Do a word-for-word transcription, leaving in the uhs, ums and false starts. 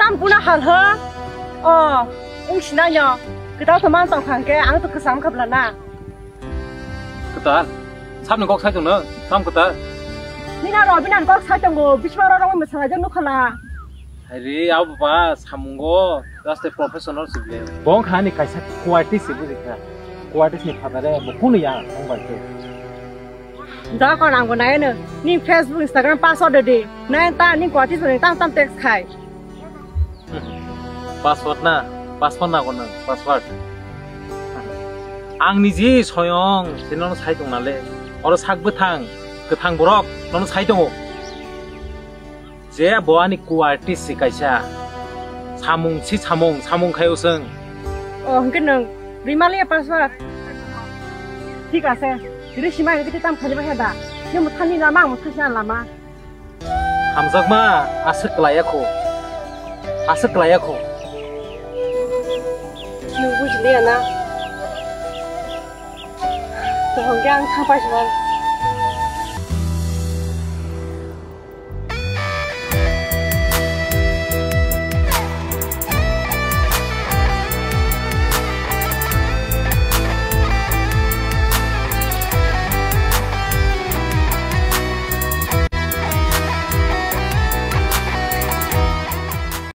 Ang buna hal ho. O, wng sinai no. Kwtal to man tong khang khe, ang to kwcham kha bla na. Kwtal? Sabni kok sai tong no? Tam kwtal? Nina Robin ang kok sai tongo, bisma rorong mwsala je nukhala. Hari, abo ba, samungo, just a professional se ble. Bong khani kaisa quality se buji kha. Quality ni phadare, bo kunu ya, ang bai khe. Da kon ang bo nai no. Ni Facebook, Instagram password de di. Nai ta ni quality se tam tam text khai. Password na, password na kono, password. Ang niji soyong, sinono sai tong nale. Oro sak bwthang, kwthang borok, nono sai tongo. Je bo ani kuarti si kaisa. Samung si samung, samung khayo seng. O, hwnkhe nwng Rimali ya password. Thik ase. Ri sima hwnkhe tam khali ba heda. Ni muthani lama, ang muthani lama. Hamjakma, aswk kwlaiya kho. Aswk kwlaiya kho. Nwng bujiliya na? Tong hwnkhe ang thangpai sima.